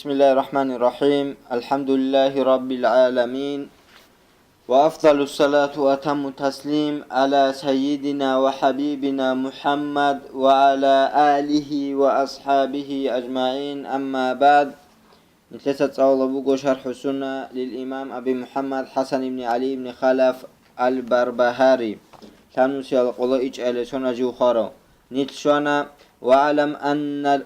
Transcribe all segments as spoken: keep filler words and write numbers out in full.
بسم الله الرحمن الرحيم. الحمد لله رب العالمين. وأفضل الصلاة وأتم التسليم على سيدنا وحبيبنا محمد وعلى آله وأصحابه أجمعين. أما بعد. Нилъеца цӀалула буго ШархӀу Сунна лил имам Аби МухӀаммад ХӀасан ибн ГӀали ибн Халаф ал-Барбагьари. Лъабнусиял къоло ичӀалесона жив хварав. Нилъ щвана: «ВагӀлам анна,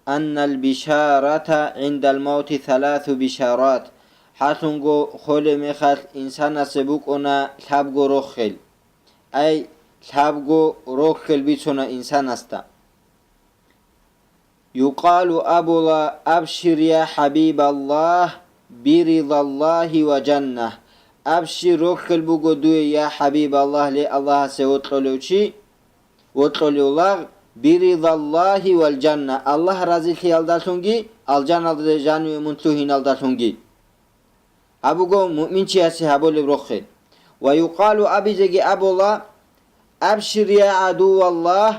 аннал бишарата гӀиндал мавти саласу бишарат». ХӀалъунго холеб мехалъ инсанасе букӀуна лъабго рохел. Ай, лъабго рохел бицуна инсанасда. Юкъалу абула: «Абшир, я хӀабибаллагь, биридаллагьи ва жаннагь». Абшир, рохел буго дуе, я хӀабибаллагь, ле Аллагьасе вокьулев чи, вокьулев лагъ, биридаллагьи вал жанна, Аллагь разилъиялдалъунги, алжаналде жаниве мун лъугьиналдалъунги. Гьаб буго муъминчиясе гьабулеб рохел. Ва юкъалу, абизеги абула: «Абшир, я гӀадуваллагь»,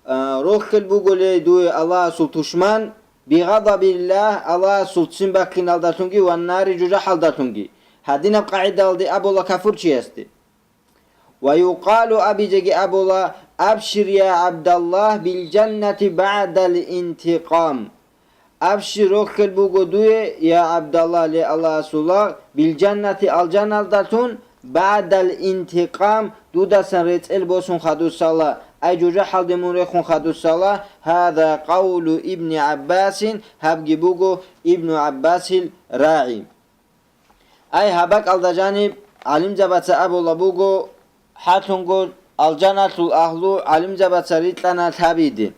а, рохел буго, ле дуе Аллагьасул тушман, «бигъадабиллагь», Аллагьасул ццин баккиналдалъунги ва нари, жужахӀалдалъунги. Гьадинаб къагӀидалде абула кафурчиясде. Ва юкъалу, абизеги абула: «Абшир, я ГӀабдаллагь, бил жаннати баъдал интикъам». Абшир, рохел буго дуе, я ГӀабдаллагь, ле Аллагьасул лагъ, бил жаннати, алжаналдалъун, баъдал интикъам, дудасан рецӀел босун хадусала, ай жужахӀалде мун рехун хадусала. Гьаза къавлу Ибни ГӀаббасин, гьабги буго Ибну ГӀаббасил рагӀи. Ай, гьаб бакӀалда жаниб гӀалимзабаца абула буго, хӀалъунго алжаналъул агьлу гӀалимзабаца рикьана лъабиде.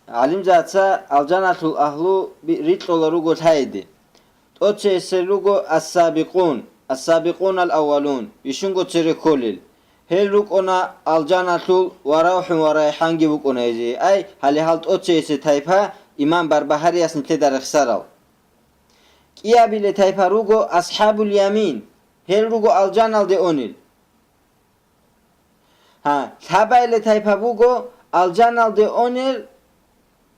ГӀалимзабаца алжаналъул агьлу би-, рикьула руго лъайде. ТӀоцеесел руго ас-сабикъун, ас-сабикъунал аввалун, бищунго цере кколел. Гьел рукӀуна алжаналъул ва равхӀун ва райхӀанги букӀуна гьезие, ай, гьале гьал тӀоцеесел тайпа имам Барбагьарияс нилъеда рехсарал. КӀиабиле тайпа руго асхӀабул ямин, гьел руго алжаналде онел. Гьа, лъабаиле тайпа буго алжаналде онел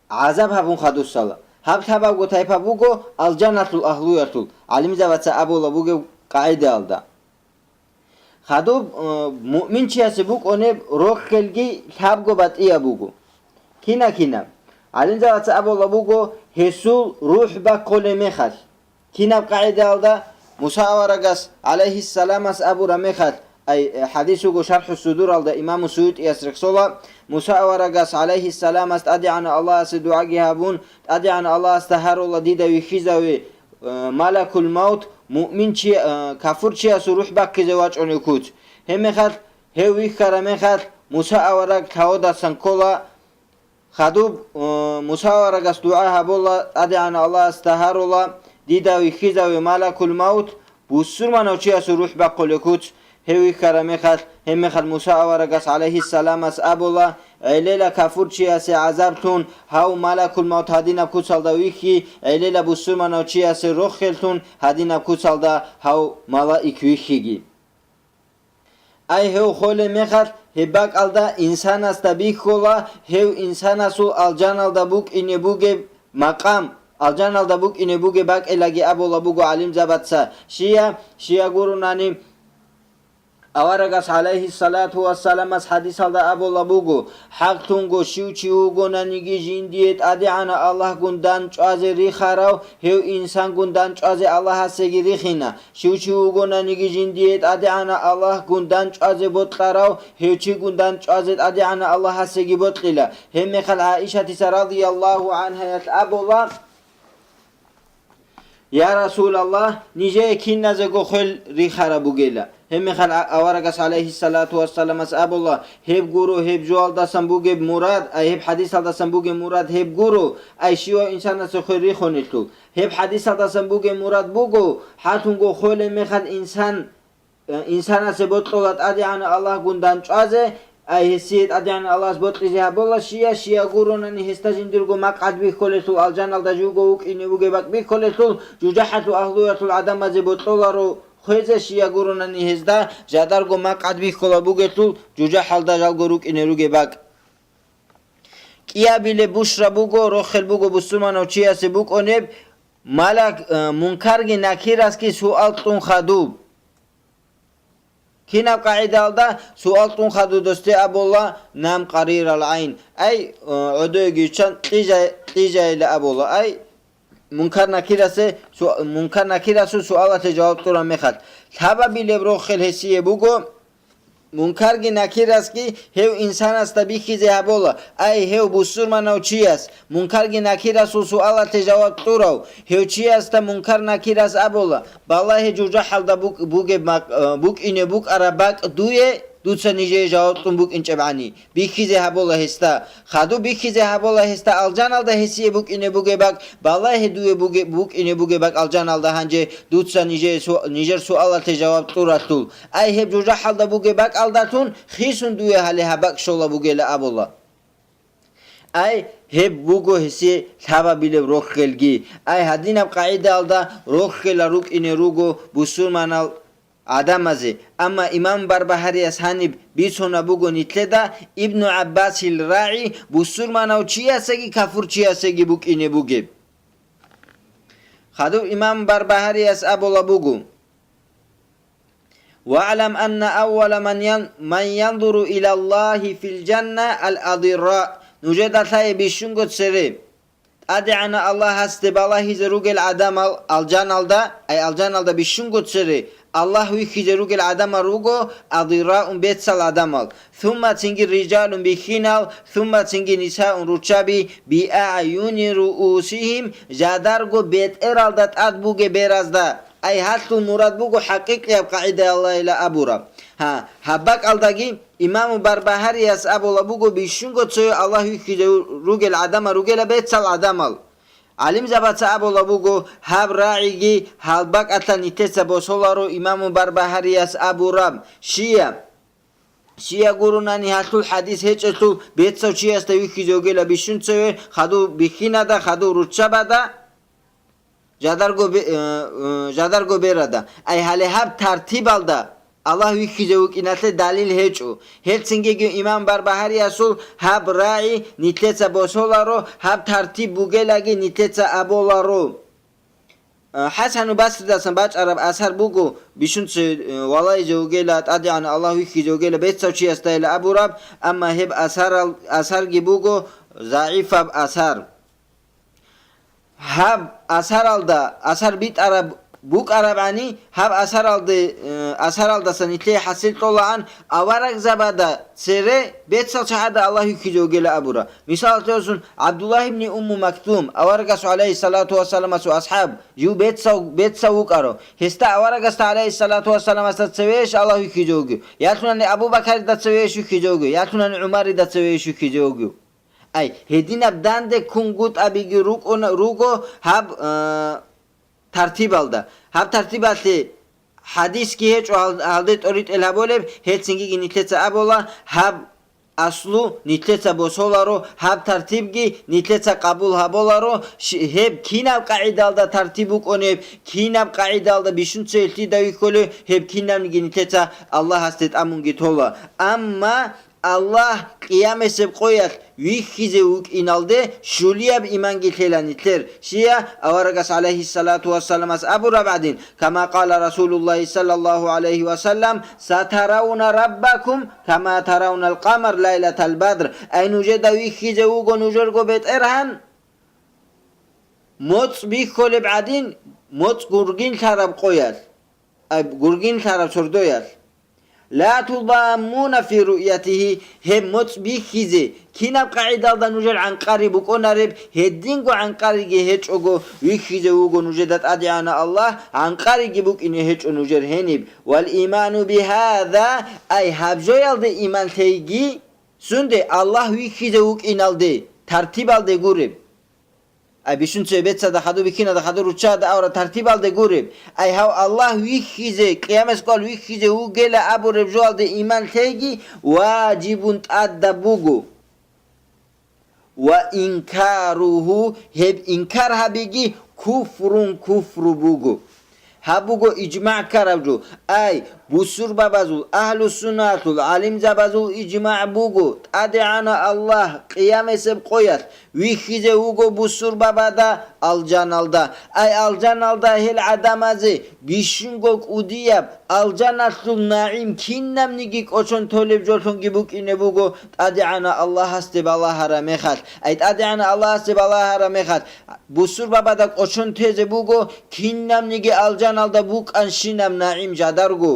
гӀазаб гьабун хадусала. Гьаб лъабабго тайпа буго алжаналъул агьлуялъул, гӀалимзабаца абула бугеб къагӀидаялда. Хадуб, э, муъминчиясе букӀунеб рохелги лъабго батӀияб буго. Кина-кина. ГӀалимзабаца абула буго, гьесул рухӀ баккулеб мехалъ. Кинаб къагӀидаялда? Муса аварагас, гӀалайгьиссаламас, абураб мехалъ, ай, э, хӀадис вуго ШархӀу Судуралда имаму СуютӀияс рехсола, Муса аварагас, гӀалайгьиссаламас, ТӀадегӀанав Аллагьасе дугӀаги гьабун, ТӀадегӀанав Аллагьасда гьарула дида вихьизаве, э, малакул маут, муъминчи-, э, кафурчиясул рухӀ баккизе вачӀунев куц. Гьебмехалъ, гьев вихьараб мехалъ, Муса авараг лъаводасан ккола. Хадуб, э, Муса аварагас дугӀа гьабула, ТӀадегӀанав Аллагьасда гьарула, дида вихьизаве малакул маут, бусурманав чиясул рухӀ бахъулеб куц. Гьев вихьараб мехалъ, гьебмехалъ Муса аварагас, гӀалайгьиссаламас, абула, гӀелела кафурчиясе гӀазаблъун гьав малакул маут гьадинаб куцалда вихьи, гӀелела бусурманав чиясе рохеллъун гьадинаб куцалда гьав малаик вихьиги. Ай, гьев холеб мехалъ, гьеб бакӀалда инсанасда бихьула, гьев инсанасул алжаналда букӀине бугеб макъам, алжаналда букӀине бугеб бакӀилаги абула буго гӀалимзабаца. Щия, щия гуронани, аварагас, гӀалайгьиссалату вассаламас, хӀадисалда абула буго, хӀакълъунго щив чи вугонаниги жиндие ТӀадегӀанав Аллагьгун дандчӀвазе рихарав, гьев инсангун дандчӀвазе Аллагьасеги рихина. Щив чи вугонаниги жиндие ТӀадегӀанав Аллагьгун дандчӀвазе бокьарав, гьев чигун дандчӀвазе ТӀадегӀанав Аллагьасеги бокьила. Гьебмехалъ ГӀаишатица радияллагьу гӀангьаялъ абула: «Я Расулаллагь, нижее киназего хвел рихараб бугела». Гьебмехалъ а-, аварагас, гӀалайгьиссалату вассаламас, абула: «Гьеб гуро, гьеб жоялдасан бугеб мурад, ай гьеб хӀадисалдасан бугеб мурад гьеб гуро, ай щивав инсанасе хвел рихунелъул». Гьеб хӀадисалдасан бугеб мурад буго, хӀалъунго холеб мехалъ инсан, э, инсанасе бокьула ТӀадегӀанав Аллагьгун дандчӀвазе, ай гьесие ТӀадегӀанав Аллагьас бокьизе гьабула, щия, щия гуронани гьесда жиндирго макъ гӀадбихьулелъул, алжаналда живго вукӀине бугеб бакӀ бихьулелъул, жужахӀалъул агьлуялъул гӀадамазе бокьуларо хвезе, щия гуронани гьезда жадарго макъ гӀадбихьула бугелъул, жужахӀалда жалго рукӀине ругеб бакӀ. кӀиабилеб бушра буго, рохел буго бусурманав чиясе букӀунеб, малак, э, мункарги накирасги суал кьун хадуб. Кинаб къагӀидалда суал кьун хадуб досде абула, нам къарирал гӀайн. Ай, э, гӀодойги виччан кьижай-, кьижайила абула. Ай, мункар накирасе су-, мункар накирасул суалалъе жаваб кьураб мехалъ, лъабабилеб рохел гьесие буго, мункарги накирасги гьев инсанасда бихьизе гьабула, ай, гьев бусурманав чияс, мункарги накирасул суалалъе жаваб кьурав, гьев чиясда мункар накирас абула, балагье жужахӀалда бук-, бугеб мак-, э, букӀине букӀараб бакӀ дуе, дуца нижее жаваб кьун букӀинчӀеб гӀани. Бихьизе гьабула гьесда. Хадуб бихьизе гьабула гьесда алжаналда гьесие букӀине бугеб бакӀ, балагье дуе буге-, букӀине бугеб бакӀ алжаналда гьанже дуца нижее су-, нижер суалалъе жаваб кьуралъул. Ай, гьеб жужахӀалда бугеб бакӀалдалъун хисун дуе гьале гьаб бакӀ щола бугела абула. Ай, гьеб буго гьесие лъабабилеб рохелги. Ай, гьадинаб къагӀидаялда рохела рукӀине руго бусурманал гӀадамазе. Амма имам Барбагьарияс гьаниб бицунаб буго нилъеда Ибну ГӀаббасил рагӀи бусурманав чиясеги кафурчиясеги букӀине бугеб. Хадуб имам Барбагьарияс абула буго: «ВагӀлам анна аввала ман ян-, ман янзуру илаллагьи фил жанна ал-адирра». Нужеда лъай бищунго цере. ТӀадегӀанав Аллагьасде балагьизе ругел гӀадамал алжаналда, ай алжаналда бищунго цере, Аллагь вихьизе ругел гӀадамал руго адираун бецал гӀадамал, сумма цинги рижалун бихьинал, сумма цинги нисаун руччаби, биаъюни руусихим, жадарго бетӀералда тӀад бугеб беразда, ай гьалъул мурад буго хӀакъикъияб къагӀидаялайила абураб. Гьа, гьаб бакӀалдаги Имаму Барбагьарияс абула буго бищунго цое Аллагь вихьизе ругел гӀадамал ругела бецал гӀадамал. ГӀалимзабаца абула буго, гьаб рагӀиги гьалбакӀалъа нилъеца босоларо имаму Барбагьарияс абураб, щия, щия гурунани гьалъул хӀадис гьечӀелъул бецав чиясда вихьизе вугела бищун цеве хадув бихьинада, хадув руччабада, жадарго бе-, э, э, жадарго берада. Ай гьале гьаб тартибалда Аллагь вихьизе вукӀиналъе далил гьечӀо. Гьелцинги имам Барбагьариясул гьаб рагӀи нилъеца босоларо, гьаб тартиб бугелаги нилъеца аболаро. Э, ХӀасану Басридасан бачӀараб асар буго, бищунце, э, валаизе вугела ТӀадегӀан Аллагь вихьизе вугела бецав чиясдайила абураб, амма гьеб асарал-, асарги буго загӀифаб асар. Гьаб асаралда, асар битӀараб букӀарабани, гьаб асаралде, э, асаралдаса нилъее хӀасил кьолаан аварагзабада цере бецал чагӀада Аллагь вихьизе вугела абура. Мисалалъе босун, ГӀабдуллагь ибни Умму Мактум, аварагасул гӀалайгьиссалату вассаламасул асхӀаб, жив бецав, бецав вукӀарав. Гьесда аварагасда гӀалайгьиссалату вассаламасда цевейищ Аллагь вихьизе вугев? Ялъунани Абу Бакарида цевейищ вихьизе вугев? Ялъунани ГӀумарида цевейищ вихьизе вугев? Ай, гьединаб данде ккунгутӀабиги рукӀуна-, руго гьаб, э, тартибалда. Гьаб тартибалъе хӀадисги гьечӀо гьал-, гьалде тӀоритӀел гьаболеб, гьелцинги нилъеца абула, гьаб аслу нилъеца босоларо, гьаб тартибги нилъеца къабул гьаболаро, щи-, гьеб кинаб къагӀидалда тартиб букӀунеб, кинаб къагӀидалда бищунцеве лъида вихьулев, гьеб кинабниги нилъеца Аллагьасде тӀамунги тола. Амма Аллагь къиямасеб къоялъ вихьизе вукӀиналде щулияб иманги лъела нилъер, щия аварагас гӀалайгьиссалату вассаламас абураб гӀадин, кама къала Расулуллагьи саллаллагьу гӀалайгьи ва саллам, сатаравна раббакум, кама таравнал къамар лайлатал бадр, ай нужеда вихьизе вуго нужерго БетӀергьан, моцӀ бихьулеб гӀадин, моцӀ гургинлъараб къоялъ, ай, гургинлъараб сордоялъ. Ла тудаммуна фи руъятихи, гьеб моцӀ бихьизе, кинаб къагӀидалда нужер гӀанкъари букӀунареб, гьединго гӀанкъариги гьечӀого вихьизе вуго нужеда ТӀадегӀанав Аллагь, гӀанкъариги букӀине гьечӀо нужер гьениб. Вал иману бигьаза, ай гьаб жоялде иман лъейги, сунде Аллагь вихьизе вукӀиналде, тартибалде гуреб. Ай бищунцеве бецада хадур бихьинада хадур руччада авара тартибалде гуреб. Ай гьав Аллагь вихьизе, къиямас къоялъ вихьизе вугела абуреб жоялде иман лъейги важибун тӀадаб буго. Ва инкаругьу, гьеб инкар гьабиги куфрун куфру буго. Гьаб буго ижмагӀ ккараб жо. Ай, бусурбабазул, агьлу-сунналъул гӀалимзабазул ижмагӀ буго, ТӀадегӀанав Аллагь къиямасеб къоялъ вихьизе вуго бусурбабазда алжаналда. Ай, алжаналда гьел гӀадамазе бищунго кӀудияб алжаналъул нагӀим кинабниги кӀочон толеб жолъунги букӀине буго ТӀадегӀанав Аллагьасде балагьараб мехалъ. Ай, ТӀадегӀанав Аллагьасде балагьараб мехалъ, бусурбабазда кӀочон тезе буго кинабниги алжаналда букӀанщинаб нагӀим жадарго.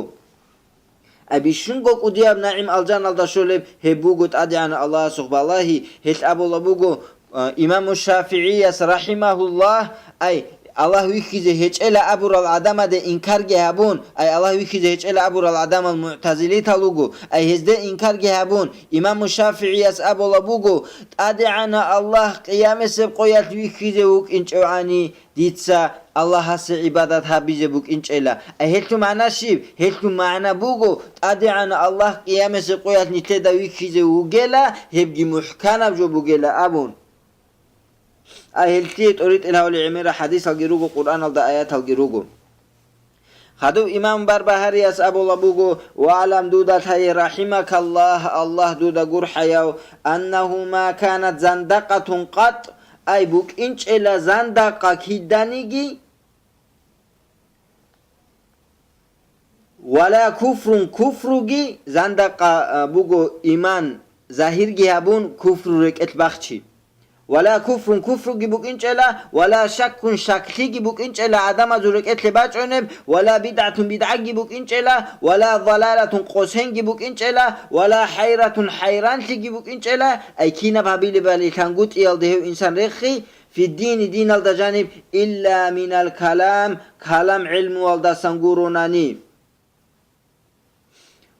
Ай, бищунго кӀудияб нагӀим алжаналда щолеб гьеб буго ТӀадегӀанав Аллагьасухъ балагьи, гьелъ абула буго, а, имаму ШафигӀияс, рахӀимагьуллагь, ай, Аллагь вихьизе гьечӀела абурал гӀадамазде инкарги гьабун, ай, Аллагь вихьизе гьечӀела абурал гӀадамал мугӀтазилитал руго, ай, гьезде инкарги гьабун, имаму ШафигӀияс абула буго, ТӀадегӀанав Аллагь къиямасеб къоялъ вихьизе вукӀинчӀевгӀани, дица Аллагьасе гӀибадат гьабизе букӀинчӀела. Ай, гьелъул магӀна щиб? Гьелъул магӀна буго, ТӀадегӀанав Аллагь къиямасеб къоялъ нилъеда вихьизе вугела, гьебги мухӀканаб жо бугела абун. Ай, гьелъие тӀоритӀил гьавли гӀемера хӀадисалги руго, Къуръаналда аяталги руго. Хадуб имам Барбагьарияс абула буго, ва гӀалам, дуда лъай, рахӀимакаллагь, Аллагь дуда гурхӀаяв, аннагьу ма канат зандакъатун къатӀ, ай, букӀинчӀела зандакъа киданиги, вала куфрун, куфруги, зандакъа, а, буго иман загьирги гьабун, куфру рекӀелъ бахчи. Вала куфрун, куфруги букӀинчӀела, вала шаккун, шаклъиги букӀинчӀела гӀадамазул рекӀелъе бачӀунеб, вала бидгӀатун, бидгӀаги букӀинчӀела, вала далалатун, къосинги букӀинчӀела, вала хӀайратун, хӀайранлъиги букӀинчӀела, ай кинаб гьабилебали лъангутӀиялда гьев инсан рехи, фиддини, диналда жаниб, илла минал калам, калам гӀилмуялдасан гуронани.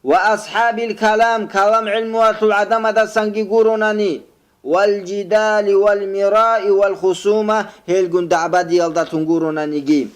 Ва асхӀабил калам, калам гӀилмуялъул гӀадамадасанги гуронани, вал жидали вал мираи вал хусума, гьелгун дагӀбадиялдалъун гуронаниги.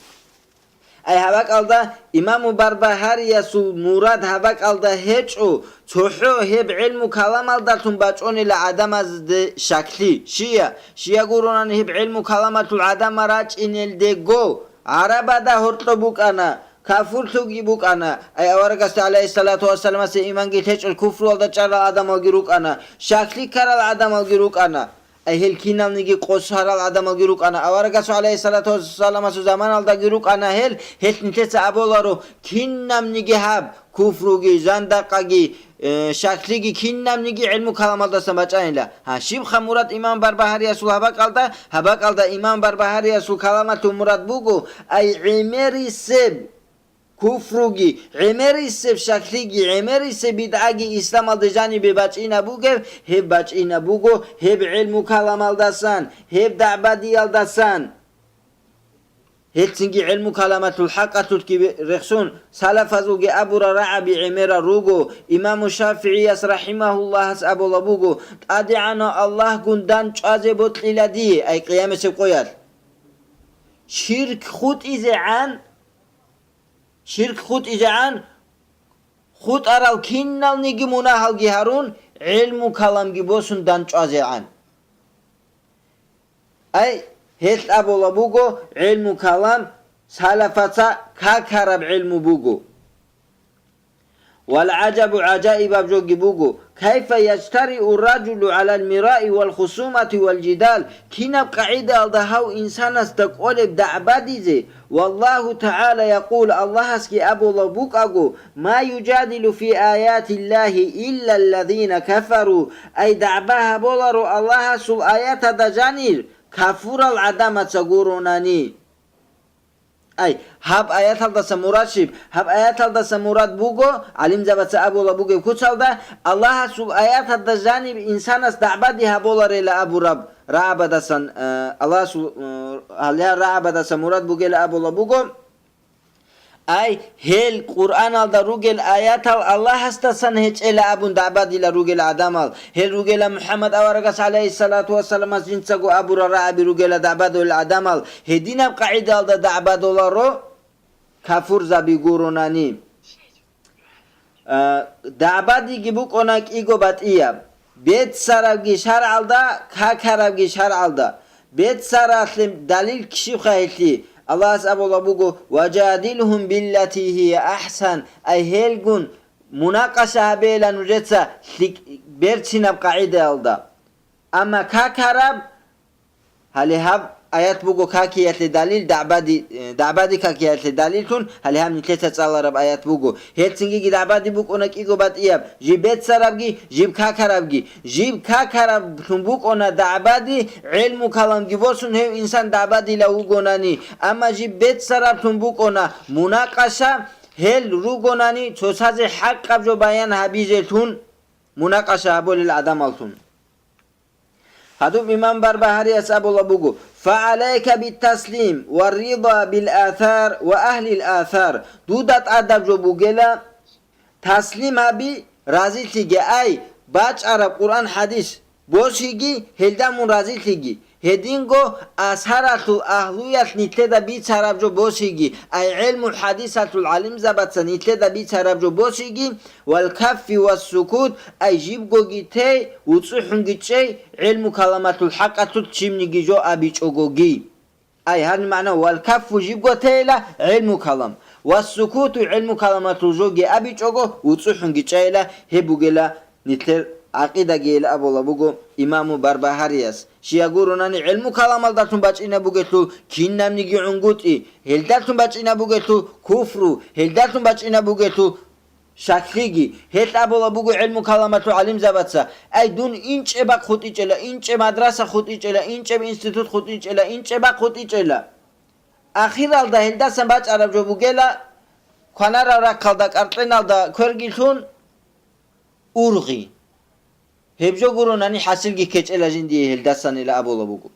Ай, гьаб бакӀалда имаму Барбагьариясул мурад гьаб бакӀалда гьечӀо, цохӀо гьеб гӀилму каламалдалъун бачӀунела гӀадамазде шаклъи. Щия, щия гуронани гьеб гӀилму каламалъул гӀадамал рачӀинелдего, гӀарабазда гьоркьоб букӀана, кафурлъуги букӀана, ай аварагасда, гӀалайгьиссалату вассаламасе, иманги лъечӀел куфруялда чӀарал гӀадамалги рукӀана, шаклъи ккарал гӀадамалги рукӀана. Ай гьел киналниги къосарал гӀадамалги рукӀана, аварагасул, гӀалайгьиссалату вассаламасул, заманалдаги рукӀана гьел, гьел нилъеца аболаро, кинабниги гьаб, куфруги, зандакъаги, э, шаклъиги кинабниги гӀилму каламалдасан бачӀанила. Гьа, щибха мурад имам Барбагьариясул гьаб бакӀалда? Гьаб бакӀалда имам Барбагьариясул каламалъул мурад буго, ай гӀемерисеб куфруги, гӀемерисеб шаклъиги, гӀемерисеб бидгӀаги исламалде жанибе бачӀина бугеб, гьеб бачӀина буго гьеб гӀилму каламалдасан, гьеб дагӀбадиялдасан. Гьелцинги гӀилму каламалъул хӀакъалъулъги рехсон, салафазулги абура рагӀаби гӀемерал руго. Имаму ШафигӀияс, рахӀимагьуллагьас, абула буго, ТӀадегӀанав Аллагьгун дандчӀвазе бокьила дие, ай къиямасеб къоялъ. Ширк хутӀизегӀан, ширк хутӀизегӀан, хутӀарал киналниги мунагьалги гьарун, гӀилму каламги босун дандчӀвазегӀан. Ай, гьелъ абула буго, гӀилму калам салафаца какараб гӀилму буго. Вал гӀажабу, гӀажаибаб жоги буго, кайфа яжтариу ражулу гӀалал мираи вал хусумати вал жидал, кинаб къагӀидаялда гьав инсанасда кӀолеб дагӀбадизе, валлагьу тагӀала якъул, Аллагьасги абулав букӀаго, ма южадилу фи аятиллагьи иллаллазина кафару, ай дагӀба гьаболаро Аллагьасул аятада жанир кафурал гӀадамаца гуронани. Ай, гьаб аяталдаса мурад щиб? Гьаб аяталдаса мурад буго, гӀалимзабаца абула бугеб куцалда, Аллагьасул аяталда жаниб инсанас дагӀбади гьаболарела абураб рагӀабадасан, э, Аллагьасул, э, гьале рагӀабадаса мурад бугела абула буго, ай, гьел Къуръаналда ругел аятал Аллагьасдасан гьечӀела абун дагӀбадила ругел гӀадамал, гьел ругела МухӀаммад аварагас, гӀалайгьиссалату вассаламас, жинцаго абурал рагӀаби ругела дагӀбадулел гӀадамал, гьединаб къагӀидаялда дагӀбадуларо кафурзаби гуронани. А, дагӀбадиги букӀуна кӀиго батӀияб, беццарабги шаргӀалда, какарабги шаргӀалда. Беццаралъе далил ккишибха гьелъи? Аллагьас абулаб буго: «Важадилгьум биллати гьия ахӀсан», ай гьелгун мунакъаша гьабейила нужеца лъикӀ-, берцинаб къагӀидаялда. Амма какараб, гьале гьаб аят буго какиялъе далил, дагӀбади, э, дагӀбади какиялъе далиллъун, гьале гьаб нилъеца цӀалараб аят буго. Гьелцинги дагӀбади букӀуна кӀиго батӀияб, жиб беццарабги, жиб какарабги. Жиб какараблъун букӀуна дагӀбади, гӀелму-каламги босун гьев инсан дагӀбадилав вугонани, амма жиб беццараблъун букӀуна мунакъаша, гьел ругонани цоцазе хӀакъаб жо баян гьабизелъун мунакъаша гьабулел гӀадамаллъун. Гьадуб имам Барбагьарияс абулаб буго: «ФагӀалайка биттаслим ва рида бил-асар ва агьлил-асар». Дуда тӀадаб жо бугела, таслим гьаби, разилъиги, ай, бачӀараб Къуръан-хӀадис босиги, гьелда мун разилъиги. Гьединго асаралъул агьлуялъ нилъеда бицараб жо босиги, ай, гӀелму-хӀадисалъул гӀалимзабаца нилъеда бицараб жо босиги, вал каффи вас сукут, ай, жибгоги тей, уцӀухӀунги чӀей, гӀелму-каламалъул хӀакъалъулъ чимниги жо абичӀогоги. Ай, гьаниб магӀна, вал каффу жибго тейила гӀелму-калам, вас сукуту гӀелму-каламалъул жоги абичӀого, уцӀухӀунги чӀейила, гьеб бугела нилъер гӀакъидагийила абула буго имаму Барбагьарияс. Щай гурунани гӀелму-каламалдалъун бачӀина бугелъул кинабниги гӀунгутӀи, гьелдалъун бачӀина бугелъул куфру, гьелдалъун бачӀина бугелъул Щаклъиги, гьел абула буго гӀелму-каламалъул гӀалимзабаца: «Ай, дун инчӀебахъ хутӀичӀела, инчӀеб мадраса хутӀичӀела, инчӀеб институт хутӀичӀела, инчӀебахъ хутӀичӀела». Ахиралда гьелдасан бачӀараб жо бугела, кванарав рахъалда кӀаркьеналда кверги лъун, ургъи. Гьеб жо гуронани хӀасилги ккечӀела жиндие гьелдасанила абула буго.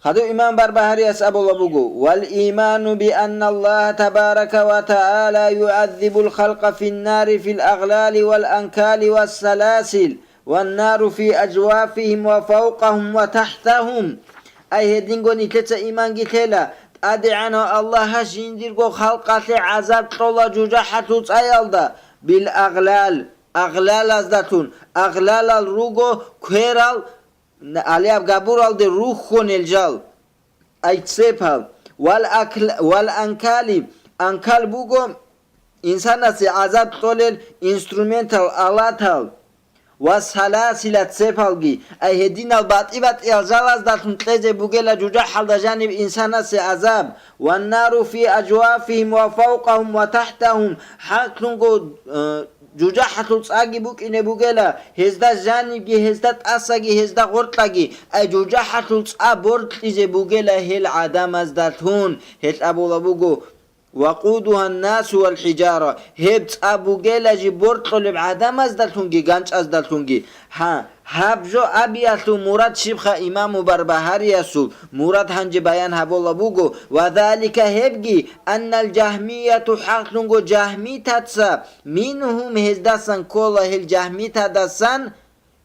Хадуб имам Барбагьарияс абула буго: «Вал иману би анна Аллагьа табарака ва тагӀала югӀаззибул халкъа фин нари фил агълали вал анкали вассаласил, ван нару фи ажвафихим ва фавкъахум ва тахтахум». Ай гьединго нилъеца иманги лъела, ТӀадегӀанав Аллагьас жиндирго халкъалъе гӀазаб кьола жужахӀалъул цӀаялда, бил агълал, агълалаздалъун, агълалал руго кверал, аляб габуралде рухьунел жал, ай цепал, вал акл-, вал анкали, анкал буго инсанасе гӀазаб кьолел инструментал, алатал, ва саласила цепалги, ай гьединал батӀи-батӀиял жалаздалъун кьезе бугела жужахӀалда жаниб инсанасе гӀазаб, ван нару фи ажвафихим ва фавкъахум ва тахтахум, хӀакълъунго, э, жужахӀалъул цӀаги букӀине бугела, гьезда жанибги, гьезда тӀасаги, гьезда гъоркьаги, ай жужахӀалъул цӀа боркьизе бугела гьел гӀадамаздалъун, гьел абула буго: «Вакъудугьан насу вал хӀижара», гьеб цӀа бугела жиб боркьулеб гӀадамаздалъунги ганчӀаздалъунги. Гьа, гьаб жо абиялъул мурад щибха имаму Барбагьариясул мурад гьанже баян гьабула буго, ва залика гьебги, аннал жагьмияту хӀакълъунго жагьмитаца, мингьум гьездасан ккола гьел жагьмитадасан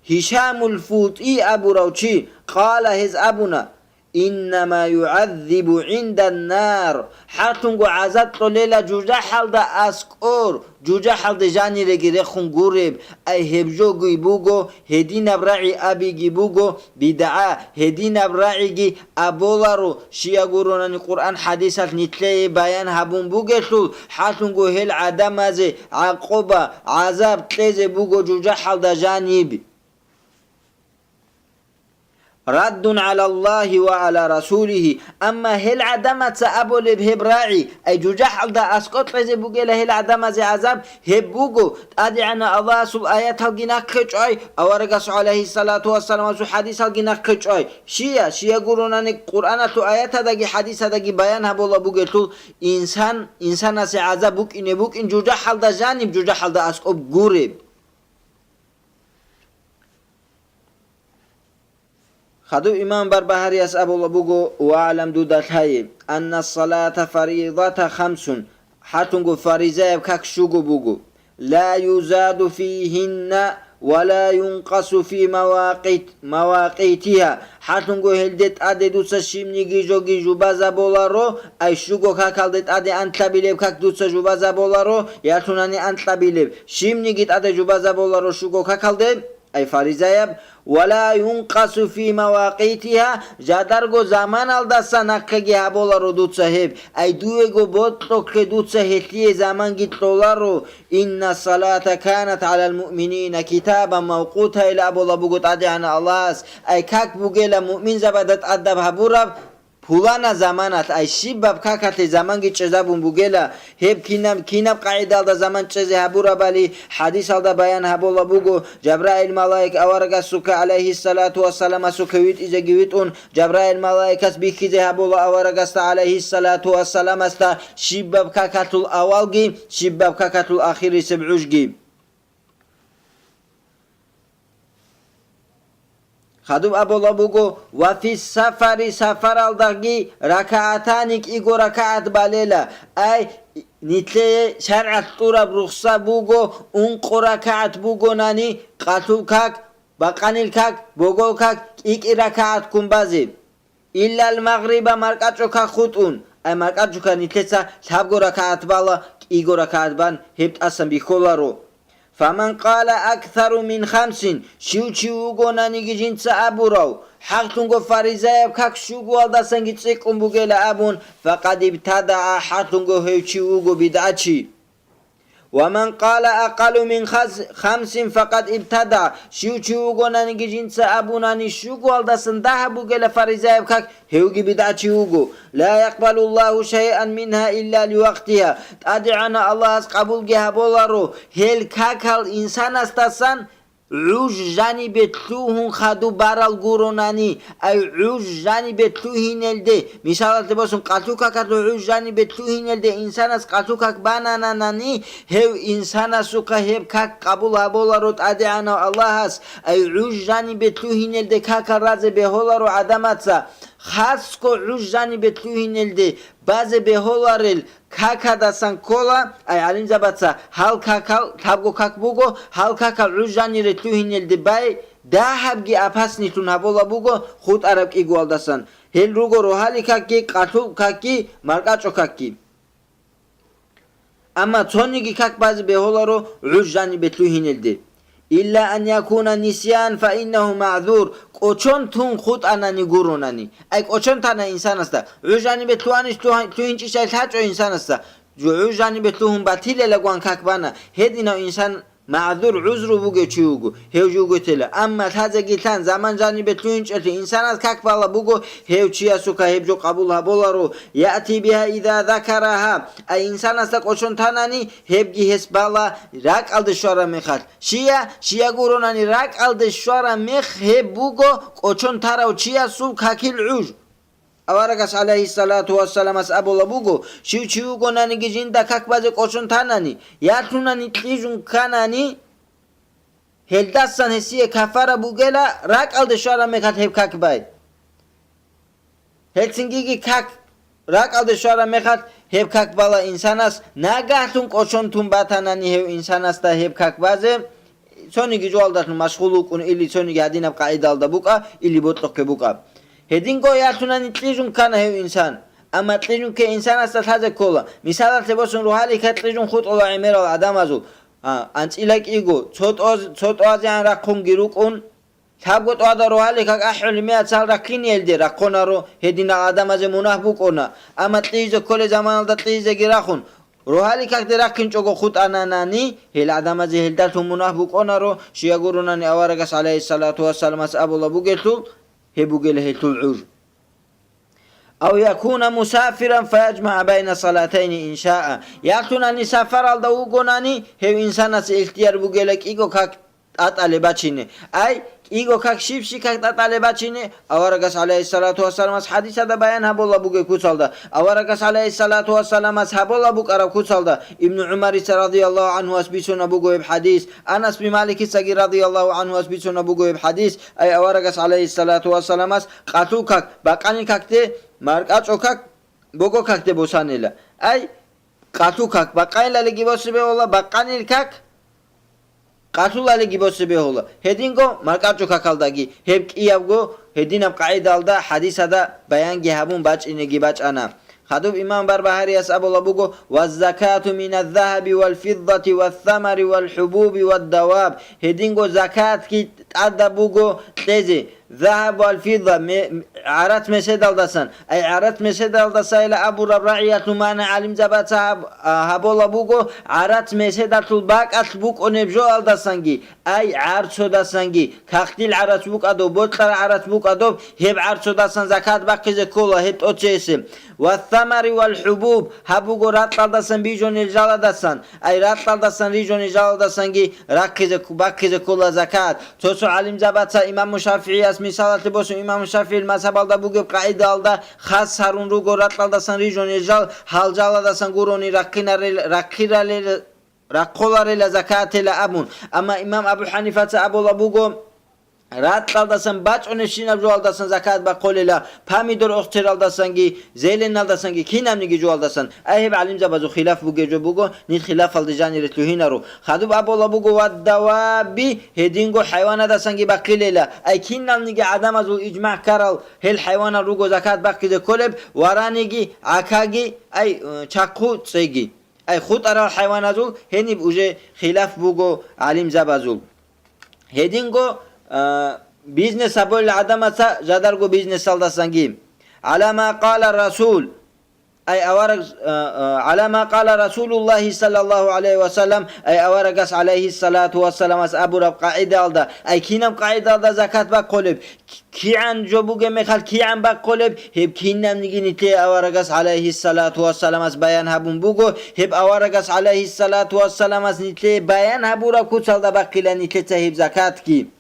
Гьишамул ФутӀи абурав чи, къала гьез абуна: «Иннама югӀаззибу гӀиндан нар», хӀакълъунго гӀазаб кьолела жужахӀалда аскӀор, жужахӀалде жаниреги рехун гуреб, ай гьеб жоги буго, гьединаб рагӀи абиги буго, бидгӀа, гьединаб рагӀиги аболаро, щай гуронани Къуръан хӀадисалъ нилъее баян гьабун бугелъул, хӀакълъунго гьел гӀадамазе гӀакъуба, гӀазаб кьезе буго жужахӀалда жаниб. Раддун гӀала Аллагьи ва гӀала Расулигьи. Амма гьел гӀадамаца абулеб гьеб рагӀи, ай жужахӀалда аскӀор кьезе бугела гьел гӀадамазе гӀазаб, гьеб буго, ТӀадегӀанав Аллагьасул аяталги нахъе чӀвай, аварагасул гӀалайгьиссалату вассаламасул хӀадисалги нахъе чӀвай. Щия, щай гуронани Къуръаналъул аятадаги хӀадисадаги баян гьабула бугелъул, инсан, инсанасе гӀазаб букӀине букӀин жужахӀалда жаниб, жужахӀалда аскӀоб гуреб. Хадуб имам Барбагьарияс абула буго: «Ва гӀалам, дуда лъай, анна салата фаридата хамсун», хӀатунго фаризаяб как щуго буго, «ла юзаду фигьинна ва ла юнкъасу фи мавакъит-, мавакъитиха», хӀатунго гьелде тӀаде дуца щибниги жоги жубазаболаро, ай щуго какалде тӀаде анлъабилеб как дуца жубазаболаро, ялъунани анлъабилеб, щибниги тӀаде жубазаболаро щуго какалде. ай фаризаяб, «ва ла юнкъасу фи мавакъитиха», жадарго заманалдаса нахъеги гьаболаро дуца гьеб, ай дуего бокьухъе дуца гьелъие заманги кьоларо, «инна салата канат гӀалал муъминина китабан мавкъута», ил абула буго ТӀадегӀанав Аллагьас, ай как бугела муъминзабада тӀадаб гьабураб, пулана заманалъ, ай щибаб какалъе заманги чӀезабун бугела, гьеб кинаб, кинаб къагӀидалда заман чӀезе гьабурабали хӀадисалда баян гьабула буго, Жабраил малаик аварагасухъе, гӀалайгьиссалату вассаламасухъе витӀизеги витӀун, Жабраил малаикас бихьизе гьабула аварагасда, гӀалайгьиссалату вассаламасда, щибаб какалъул авалги, щибаб какалъул ахирисеб гӀужги. Хадуб абула буго, «ва фи сафари», сафаралдаги, «ракагӀатани», кӀиго ракагӀат балела, ай, нилъее шаргӀалъ кьураб рухса буго, ункъо ракагӀат бугонани, къалъул как, бакъанил как, богол как, кӀи-кӀи ракагӀат ккун базе. «Иллал магъриба», маркӀачӀо как хутӀун, ай маркӀачӀо как нилъеца лъабго ракагӀат бала, кӀиго ракагӀат бан гьеб тӀасан бихьоларо. «Фаман къала аксару мин хамсин», щив чи вугонаниги жинца абурав, хӀакълъунго фаризаяб как щугоялдасанги цӀикӀкӀун бугела абун, «факъад ибтадагӀа», хӀакълъунго гьев чи вуго бидгӀачи. «Ва ман къала акъалу мин хас-, хамсин факъад ибтада», щив чи вугонаниги жинца абунани щугоялдасан дагьаб бугела фаризаяб как, гьевги бидгӀачи вуго. «Ла якъбалуллагьу шайан мингьа илла ливакътигьа», ТӀадегӀанав Аллагьас къабулги гьаболаро гьел какал инсанасдасан, гӀуж жанибе лъугьун хадуб барал гуронани, ай гӀуж жанибе лъугьинелде, мисалалъе босун, къалъу какалъул гӀуж жанибе лъугьинелде инсанас къалъу как банананани, гьев инсанасухъа гьеб как къабул гьаболаро ТӀадегӀанав Аллагьас, ай гӀуж жанибе лъугьинелде какал разе бегьоларо гӀадамаца, хасго гӀуж жанибе лъугьинелде базе бегьоларел какадасан ккола, ай гӀалимзабаца гьал какал, лъабго как буго, гьал какал гӀуж жанире лъугьинелде бай дагьабги опаснилъун гьабула буго хутӀараб кӀигоялдасан. Гьел руго рогьалил какги, къалъул какги, маркӀачӀо какги. Амма цониги как базе бегьуларо гӀуж жанибе лъугьинелде. Илла ан якуна нисян фа иннагьу магӀзур, кӀочон тун хутӀанани гуронани. Ай кӀочон тана инсанасда. ГӀуж жанибе лъугьанищ лъугьа-, лъугьинчӀищ ай лъачӀо инсанасда. ГӀуж жанибе лъугьун батилелаго ан как бана. Гьединав инсан магӀзур, гӀузру бугев чи вуго, гьев жуго тела. Амма лъазеги лъан, заман жанибе лъугьинчӀелъи инсанас как бала буго, гьев чиясухъа гьеб жо къабул гьаболаро, яти биха иза закараха, ай инсанасда кӀочон танани, гьебги гьес бала ракӀалде щвараб мехалъ. Щия, щия гуронани ракӀалде щвараб мех гьеб буго кӀочон тарав чиясул какил гӀуж. Аварагас, гӀалайгьиссалату вассаламас, абула буго, щив чи вугонаниги жинда как базе кӀочон танани, ялъунани кьижун кканани, гьелдасан гьесие кафара бугела ракӀалде щвараб мехалъ гьеб как бай. Гьелцингиги как ракӀалде щвараб мехалъ гьеб как бала инсанас, нагагьлъун кӀочон тун батанани гьев инсанасда гьеб как базе, цониги жоялдалъун машгъул вукӀун или цониги гьадинаб къагӀидалда букӀа, или бокьухъе букӀа. Гьединго ялъунани кьижун ккана гьев инсан. Амма кьижун кке инсанасда лъазе ккола. Мисалалъе босун, рогьалил как кьижун хутӀула гӀемерал гӀадамазул, а, анцӀила кӀиго, цо тӀоз-, цо тӀоазегӀан рахъунги рукӀун, лъабго тӀоада рогьалил как ахӀулеб меяцал рахъиниялде рахъунаро гьединал гӀадамазе мунагь букӀуна, амма кьижизе кколел заманалда кьижизеги рахун, рогьалил какде рахъинчӀого хутӀананани, гьел гӀадамазе гьелдалъун мунагь букӀунаро, щия гуронани аварагас, гӀалайгьиссалату вассаламас, абула бугелъул, гьеб бугела гьелъул гӀуж. Ав якуна мусафиран фаяжмагӀа байна салатайни ин шаа. Ялъунани сафаралда вугонани, гьев инсанасе ихтияр бугела кӀиго как тӀатӀалеб бачине. Ай, кӀиго как, щиб-щи как тӀатӀалеб бачине, аварагас, гӀалайгьиссалату вассаламас, хӀадисада баян гьабула бугеб куцалда, аварагас, гӀалайгьиссалату вассаламас, гьабула букӀараб куцалда, Ибну ГӀумарица радияллагьу гӀанхуас бицуна буго гьеб хӀадис, Анас бин Маликицаги радияллагьу гӀанхуас бицуна буго гьеб хӀадис, ай аварагас, гӀалайгьиссалату вассаламас, къалъул как, бакъанил какде, маркӀачӀо как, бого какде босанила. Ай, къалъул как бакъайилалиги босе бегьула, бакъанил как къалъулалиги босе бегьула. Гьединго маркӀачӀо какалдаги, гьеб кӀиябго гьединаб къагӀидалда хӀадисада баянги гьабун бачӀинеги бачӀана. Хадуб имам Барбагьарияс абула буго: «Ваззакату миназзагьаби валфиддати вассамари валхӀубуби ваддаваб». Гьединго закатги тӀада буго кьезе, загьаб валфидда, ме-, гӀарац меседалдасан. Ай гӀарац меседалдасайила абураб рагӀиялъул магӀна гӀалимзабаца гьаб-, а, гьабула буго, гӀарац меседалъул бакӀалъ букӀунеб жоалдасанги, ай гӀарцодасанги, кагътил гӀарац букӀадаб, бокьараб гӀарац букӀадаб, гьеб гӀарцодасан закат бахъизе ккола гьеб тӀоцесеб. Вассамари валхӀубуб, гьаб буго ракьалдасан бижунел жаладасан, ай ракьалдасан рижунел жаладасанги рахъизе, бахъизе ккола закат. Цо-цо гӀалимзабаца имаму ШафигӀияс мисалалъе босун, имаму ШафигӀил мазгьабалда бугеб къагӀидалда хас гьарун руго ракьалдасан рижунел жал, гьал жаладасан гурони рахъинарел-, рахъиралел-, рахъоларела закатила абун. Амма имам Абу ХӀанифаца абула буго, ракьалдасан бачӀунебщинаб жоалдасан закат бахъолела, помидор охтиралдасанги, зеленалдасанги, кинабниги жоалдасан. Ай гьеб гӀалимзабазул хилаф бугеб жо буго, нил хилафалде жанире лъугьинаро. Хадуб абула буго: «Ваддаваби», гьединго хӀайванадасанги бахъилела. Ай киналниги гӀадамазул ижмагӀ ккарал гьел хӀайванал руго закат бахъизе кколеб, вараниги, гӀакаги, ай, э, чахъу цӀеги. Ай хутӀарал хӀайваназул гьениб уже хилаф буго гӀалимзабазул. Гьединго, а, бизнес гьабулел гӀадамаца жадарго бизнесалдасанги. ГӀала ма къала Расул, ай авараг, а, а, гӀала ма къала Расулуллагьи саллаллагьу гӀалайгьи ва саллам, ай аварагас гӀалайгьиссалату вассаламас абураб къагӀидалда, ай кинаб къагӀидалда закат бахъулеб? КигӀан жо бугеб мехалъ кигӀан бахъулеб, гьеб кинабниги нилъее аварагас гӀалайгьиссалату вассаламас баян гьабун буго, гьеб аварагас гӀалайгьиссалату вассаламас нилъее баян гьабураб куцалда бахъила нилъеца гьеб закатги.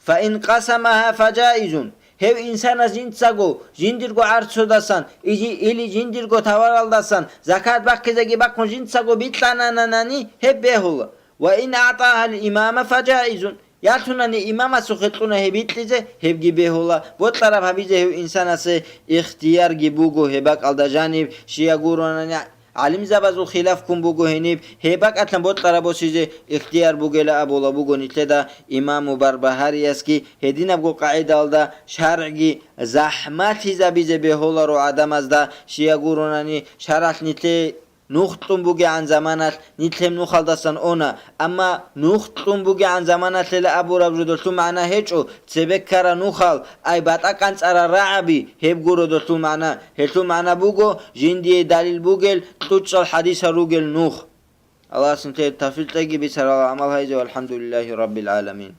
Фаин къасамагьа фажаизун, гьев инсанас жинцаго, жиндирго гӀарцудасан, ижи-, или жиндирго таваралдасан закат бахъизеги бахъун жинцаго бикьананани, гьеб бегьула. Ва ин агӀтагьал имама фажаизун, ялъунани имамасухъе кьуна гьеб бикьизе, гьебги бегьула, бокьараб гьабизе гьев инсанасе ихтиярги буго гьеб бакӀалда жаниб, щия гуронани гӀалимзабазул хилаф ккун буго гьениб, гьеб бакӀалъан бокьараб босизе ихтияр бугела абула буго нилъеда имаму Барбагьариясги, гьединабго къагӀидалда шаргӀги захӀмалъизабизе бегьуларо гӀадамазда, щия гуронани шаргӀалъ нилъее нух кьун бугегӀан заманалъ нилъ гьеб нухалдасан уна, амма нух кьун бугегӀан заманалъила абураб жо долъул магӀна гьечӀо, цебе ккара нухал, ай батӀа кӀанцӀара рагӀаби, гьеб гуро долъул магӀна. Гьелъул магӀна буго, жиндие далил бугел кьучӀал хӀадисал ругел нух. Аллагьас нилъее тавфикъ кьеги бицарала гӀамал гьайзе, валхӀамдулиллагьи раббил гӀаламин.